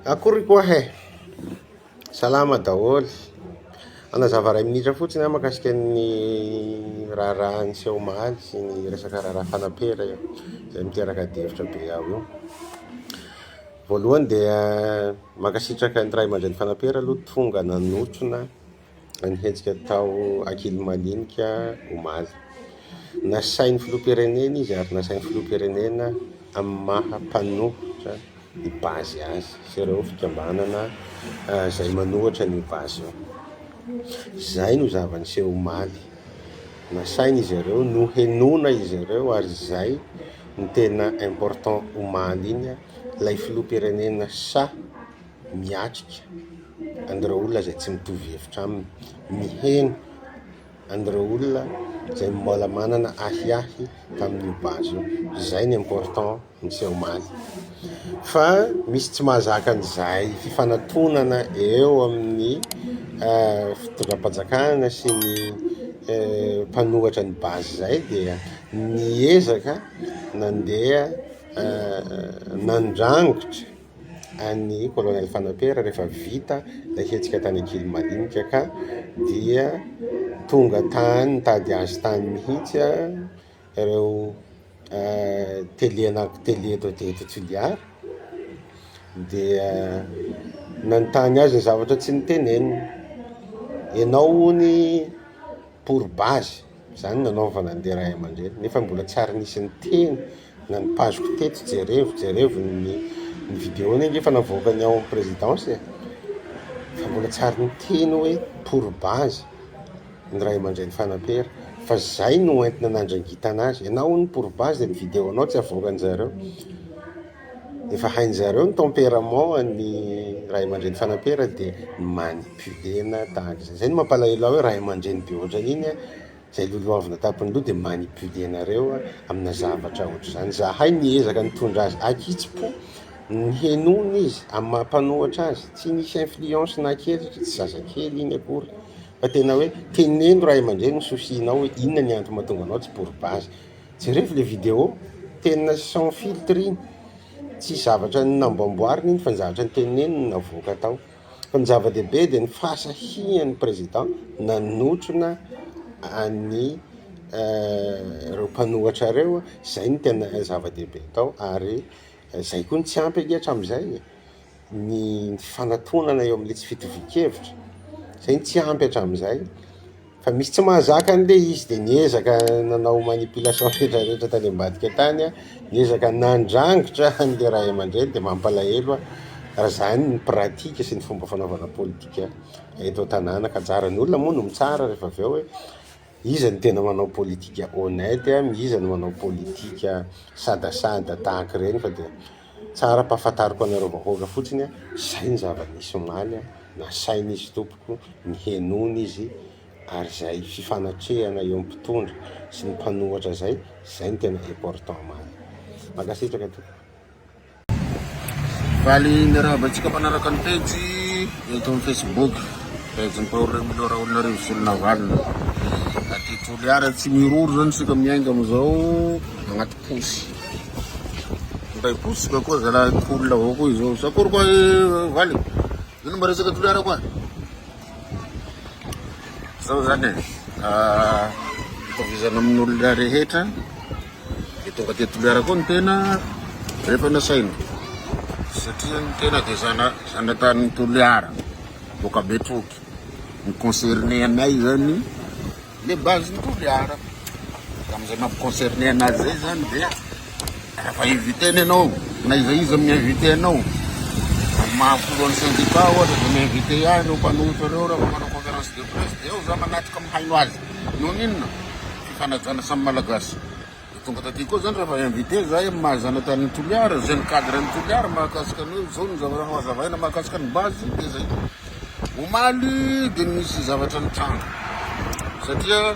Akory koa he! Salama daholo. Hanazava iray minitra fotsiny aho mahakasika ny raharaha niseho omaly sy ny resaka raharaha fanapera io, izay miteraka adihevitra be ao io. Voalohany dia mankasitraka ny ray aman-dreny fanapera aloha tonga nanotrona ny hetsika tao Ankilimalinika omaly. Nasain'ny filoham-pirenena izy ary nasain'ny filoham-pirenena amin'ny maha mpanohitra ny base azy sy ireo fikambanana izay manohitra an'io base io. Izay no zava-niseho omaly. Nasaina izy ireo, nohenoina izy ireo ary izay no tena important omaly iny, ilay filoham-pirenena sahy miatrika an'ireo olona izay tsy mitovy hevitra aminy, miheno an'ireo olona izay mbola manana ahiahy tamin'io base io, izay ny important niseho omaly. Fa misy tsy mahazaka an'izay fifanatonana eo amin'ny fitondram-panjakana sy ny mpanohatra ny base izay dia niezaka nandeha nandrangitra an'i Colonel Fanapera rehefa vita ilay hetsika tany Ankilimalinika ka dia tonga tany nitady azy tany mihitsy ireo tele anaky tele eto eto Toliara dia nanontany azy ny zavatra tsy noteneniny, ianao hono pour base, zany nanaovana an'le ray aman-dreny nefa mbola tsy ary nisy niteny na ny page-ko teto jerevo jerevo ny ny video-ny ange efa navoakan'ny ao amin'ny présidence e, fa mbola tsy ary niteny hoe pour base ny ray aman-dreny Fanapera fa zay no entina nandrangitana azy, ianao hono pour base de ny video-nao tsy avoakan-jareo, efa hain-jareo ny tempérament an'ny ray aman-dreny Fanapera de manipuler-na tahaka izay, zay no mampalahelo ahy hoe ray aman-dreny be ohatran'iny an. Zay lolohavina tampony loha dia manipuler nareo amina zavatra ohatr'izany. Zahay niezaka nitondra azy ankitsim-po, nihenoina izy amin'ny maha mpanohatra azy, tsy nisy influence na kely satria tsy zazakely iny akory fa tena hoe teneno ray aman-dreny ny soucis-nao hoe inona ny antony mahatonga anao tsy pour base. Jerevo le vidéo, tena sans filtre iny, tsy zavatra namboamboarina iny fa ny zavatra noteneniny no navoaka tao. Fa ny zava-dehibe dia ny fahasahian'ny président nanotrona an'ny ireo mpanohatra ireo, zay no tena zava-dehibe tao ary zay koa no tsy ampy ange hatramin'izay e, ny fanatonana eo amin'le tsy fitovian-kevitra, zay no tsy ampy hatramin'izay. Fa misy tsy mahazaka an'le izy de niezaka nanao manipulation rehetra rehetra tany ambadika tany an, niezaka nandrangitra an'le ray aman-dreny de mampalahelo an, raha zany ny pratique sy ny fomba fanaovana politika eto an-tanàna ka anjaran'ny olona moa no mitsara rehefa avy eo hoe iza no tena manao politika honnête an, iza no manao politika sadasada tahaka ireny fa dia tsara ampahafantariko anareo vahoaka fotsiny an, zay ny zava-nisy omaly an, nasaina izy tompoko. Nihenoana izy ary izay fifanatrehana eo amin'ny mpitondra sy ny mpanohatra izay, izay no tena important marina. Mankasitraka tompoko. Faly miarahaba antsika mpanaraka ny pejy eto amin'ny Facebook, pejin'i Paolo Remilio Raholinarivo Solonavalona. Aty Toliara tsy miroro zany isika miainga amin'izao agnaty posy. Minday posy tsika koa zalahy cool avao koa izao. Sakory koa valy. Ino mba resaka Toliara koa? Zao zany e, itovizana amin'olona rehetra de tonga aty Toliara koa ny tena rehefa nasaina satria ny tena de zana zanatanin'i Toliara boaka Betroky, ny concerné anay zany Le base ny Toliara. Amin'izay mampi concerné anazy zay zany dia rehefa invité-na ianao na iza iza mi-invité anao, amin'ny maha filohan'ny syndicat ohatra dia mi-invité ahy ireo mpanohitra ireo rehefa manao conférence de presse dia eo za manatrika mihaino azy. Noho ny inona? Fifanajana samy Malagasy. Dia tonga taty koa zany rehefa invité zahay amin'ny maha zanatanin'i Toliara, jeune cadre an'i Toliara mahakasika ny hoe zao ny zavatra hazavaina mahakasika ny base dia zay. Omaly dia nisy zavatra nitranga satria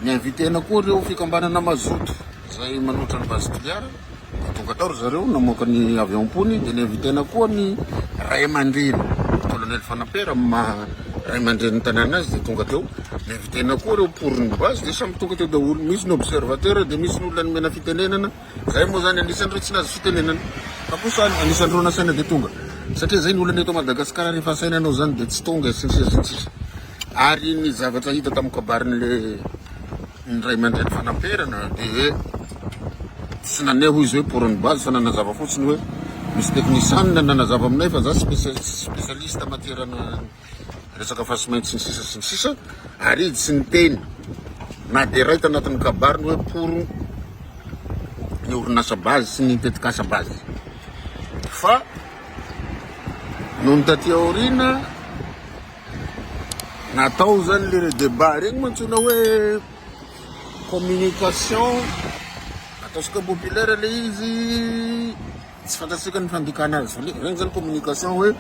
ni-inviter-na koa ireo fikambanana mazoto izay manohitra ny base Toliara dia tonga tao ry zareo namoaka ny avy ao am-pony dia ni-inviter-na koa ny ray aman-dreny colonel Fanampera amin'ny maha ray aman-drenin'ny tanàna azy dia tonga teo. Ni-inviter-na koa ireo pour ny base dia samy tonga teo daholo. Misy ny observateur dia misy ny olona nomena fitenenana. Zahay moa zany anisan'ireo tsy nahazo fitenenana fa kosa anisan'ireo nasaina dia tonga. Satria zay ny olana eto Madagasikara rehefa asaina hanao zany dia tsy tonga sy ny sisa sy ny sisa. Ary ny zavatra hita tamin'ny kabarin'le ny ray aman-dreny fanamperana dia hoe tsy naneho izy hoe pour ny base fa nanazava fotsiny hoe misy teknisianina nanazava aminay fa za spécialiste matière resaka fasimainty sy ny sisa sy ny sisa ary izy tsy niteny na dia iray tanatin'ny kabariny hoe pour ny orinasa base sy ny tetikasa base fa nony taty aoriana natao zany le débat regny moa antsoina hoe communication ataontsika populaire le izy Tsy fantatsika ny fandikana azy fa regny zany communication hoe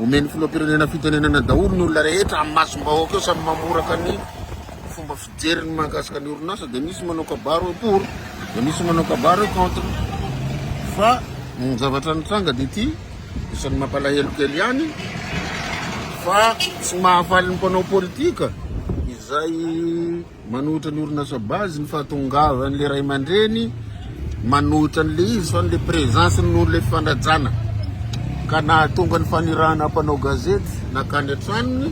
omen'ny filoham-pirenena fitenenana daholo ny olona rehetra amin'ny masom-bahoaka eo samy mamoraka ny fomba fijeriny mahakasika ny orinasa dia misy manao kabary hoe pour dia misy manao kabary hoe contre fa ny zavatra nitranga dia ity isan'ny mampalahelo kely ihany fa tsy mahafaly ny mpanao politika izay Manohitra ny orinasa base ny fahatongavan'le ray aman-dreny manohitra an'le izy fa le présence noho le fanajana ka nahatonga ny fanirahana mpanao gazety nakany an-tranony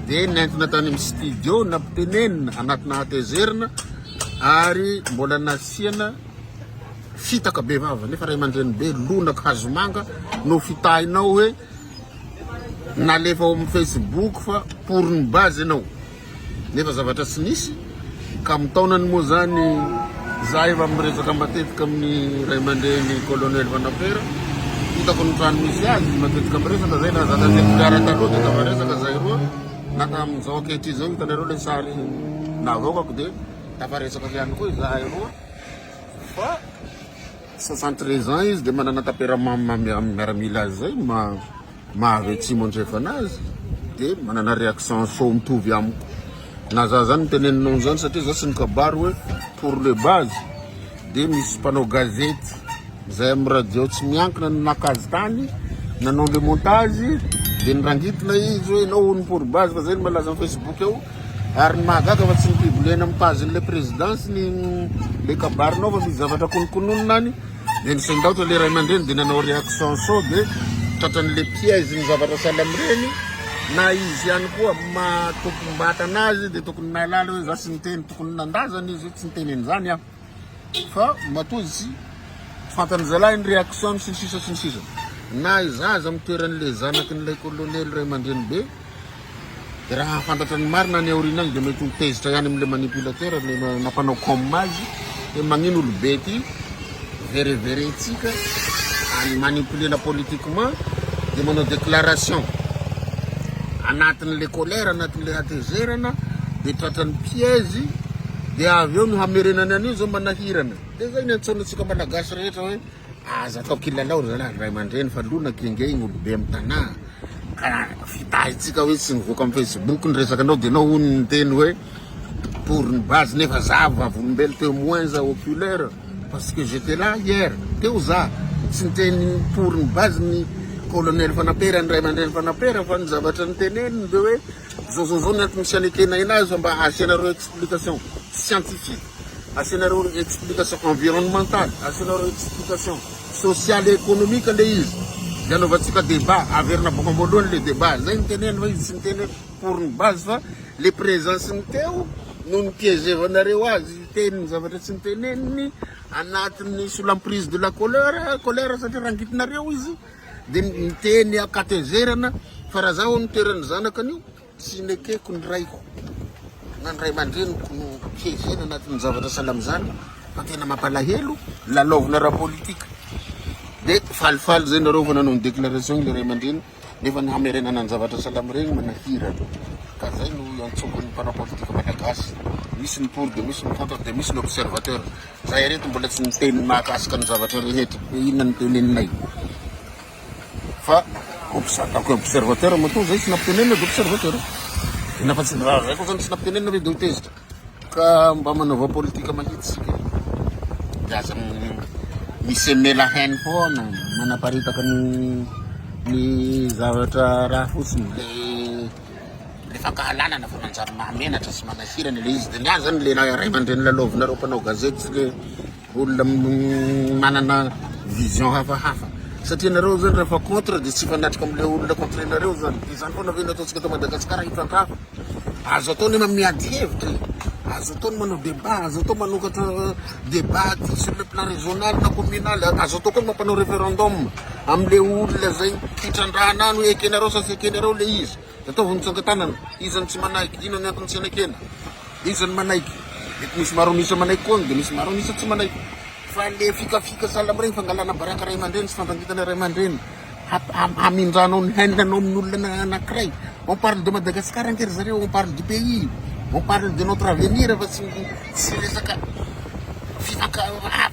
dia nentina tany amin'ny studio nampitenenina anatina hatezerana ary mbola nasiana fitaka be vava nefa ray aman-dreny be lonaka hazomanga no fitahinao hoe nalefa ao amin'ny facebook fa pour ny base ianao nefa zavatra tsy nisy ka amin'ny taonany moa zany za efa miresaka matetika amin'ny ray aman-dreny colonel Vanapera hitako ny trano misy azy matetika miresaka zay na za taty Toliara taloha dia tafaresaka zay roa na tamin'izao ankehitriny zao hitanareo le sary navoakako dia tafaresaka ihany koa izahay roa fa 73 ans izy dia manana tempérament miaramila azy zay maha avy atsimo andrefana azy dia manana réaction chaud mitovy amiko na za zany miteneninao zany satria za tsy nikabary hoe pour le base dia misy mpanao gazety zay amin'ny radio tsy miankina no naka azy tany nanao le montage dia nirangitina izy hoe enao hono pour base fa zay no malaza amin'ny facebook eo Ary ny mahagaga fa tsy ni-publier-na amin'ny page-n'ilay présidence ny le kabarinao fa misy zavatra konokononina any. Dia nisendaotra le ray aman-dreny dia nanao réaction sao dia tratran'le piège ny zavatra sahala amin'ireny. Na izy ihany koa maha tompom-batana azy dia tokony nahalala hoe za tsy niteny, tokony nandazana izy hoe tsy niteny an'izany aho. Fa matoa izy fantany zalahy ny réaction-ny sy ny sisa sy ny sisa. Na izaho aza amin'ny toeran'le zanakin'ilay colonel ray aman-dreny be Dia raha hahafantatra ny marina any aoriana any dia mety ho tezitra ihany amin'ilay manipulateur ilay nampanao com azy hoe magnino olobe ty vereverentsika any manipulena politiquement dia manao déclaration anatin'ilay colère anatin'ilay hatezerana dia tratran'ny piège dia avy eo no hamerenany an'io zao manahirana dia zay ny antsoina antsika malagasy rehetra hoe Aza atao kilalao ry zalahy ry ray aman-dreny fa lonaka ange igny olobe amin'ny tanà ka fitahintsika hoe tsy nivoaka amin'ny facebook ny resaka anao dia enao hono niteny hoe pour ny base nefa za vavolombelo témoin za oculaire parce que j'étais là hier teo za tsy niteny pour ny base ny colonel Fanampera ny ray aman-dreny Fanampera fa ny zavatra niteneniny dia hoe zao zao zao ny antony tsy anekenay anazy fa mba asianareo explication scientifique Asianareo explication environnementale, asianareo explication sociale et économique le izy. Dia anaovantsika débat, averina boka am-boalohany le débat. Zay no teneno fa izy tsy niteny hoe pour ny base fa le présence-ny teo no ni-piéger-vanareo azy hiteny ny zavatra tsy niteneniny anatin'ny sous l'emprise de la colère, colère satria rangitinareo izy dia miteny an-katezerana fa raha zaho no toeran'ny zanaka an'io Tsy nekeko ny raiko na ny ray aman-dreniko no piégena anatin'ny zavatra sahala amin'izany fa tena mampalahelo, lalaovina ara-politika. Dia falifaly zay nareo fa nanao ny déclaration ilay ray aman-dreny nefa ny hamerenana ny zavatra sahala amin'ireny manahirana. Ka zay no iantsoko ny mpanao politika malagasy. Misy ny pour dia misy ny contre dia misy ny observateur. Zahay reto mbola tsy niteny mahakasika ny zavatra rehetra hoe inona no teneninay. Fa ataoko observateur matoa zay tsy nampitenenina de observateur. De nafa tsy raha zay koa zany tsy nampitenenina ve de ho tezitra. Ka mba manaova politika mahitsy isika e. De aza mi-semer la haine foana, manaparitaka ny ny zavatra raha fotsiny. Le le fankahalana fa manjary mahamenatra sy manahirana le izy. De ny ahy zany le ray aman-dreny lalaovinareo mpanao gazety sy le Olona manana vision hafahafa. Satria nareo zany rehefa contre dia tsy hifanatrika amin'ilay olona contre-nareo zany. Dia izany foana ve no ataontsika eto Madagasikara hifankafa? Azo atao ny miady hevitra e. Azo atao ny manao débat, azo atao manokatra débat aty sur le plan régional na communal. Azo atao koa ny mampanao référendum amin'ilay olona izay hitrandrahana any hoe ekenareo sa tsy ekenareo ilay izy. Ataovy mitsangan-tanana, iza no tsy manaiky, inona ny antony tsy anekena, iza no manaiky. Mety misy maro an'isa manaiky koa any dia misy maro an'isa tsy manaiky. Fa le fikafika sahala amin'ireny fangalana baraka ray aman-dreny sy fandrangitana ray aman-dreny hamindranao ny haine anao amin'olona anankiray. On parle de Madagascar ange ry zareo, on parle du pays, on parle de notre avenir fa tsy tsy resaka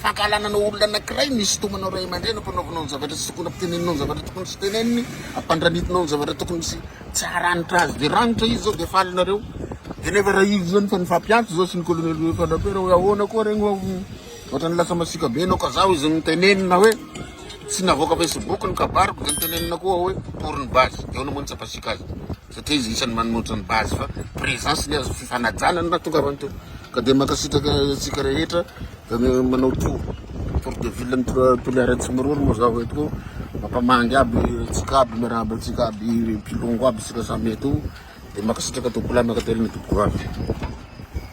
fankahalana anao olona anankiray no isintomanao ray aman-dreny ampanaovinao ny zavatra tsy tokony ampiteneninao ny zavatra tokony tsy teneniny, ampandranitinao ny zavatra tokony tsy tsy haranitra azy de ranitra izy zao de faly nareo de nefa raha izy zao fa nifampiantso zao sy ny colonel Fandrapera hoe ahoana koa regny Ohatran'ny lasa masiaka be enao ka zaho izy nitenenina hoe tsy navoaka facebook ny kabariko de nitenenina koa hoe pour ny base de ahoana moa ny tsy hampasiaka azy satria izy isan'ny manomotra ny base fa présence ny azo fifanajana no nahatongavany teo ka de mankasitraka antsika rehetra de manao tour tour de ville ny Toliara Atsimiroro moa zaho eto koa mampamangy aby antsika aby miarahaba antsika aby mpilongo aby isika samy eto de mankasitraka tompokolahy mankatelina tompokovavy.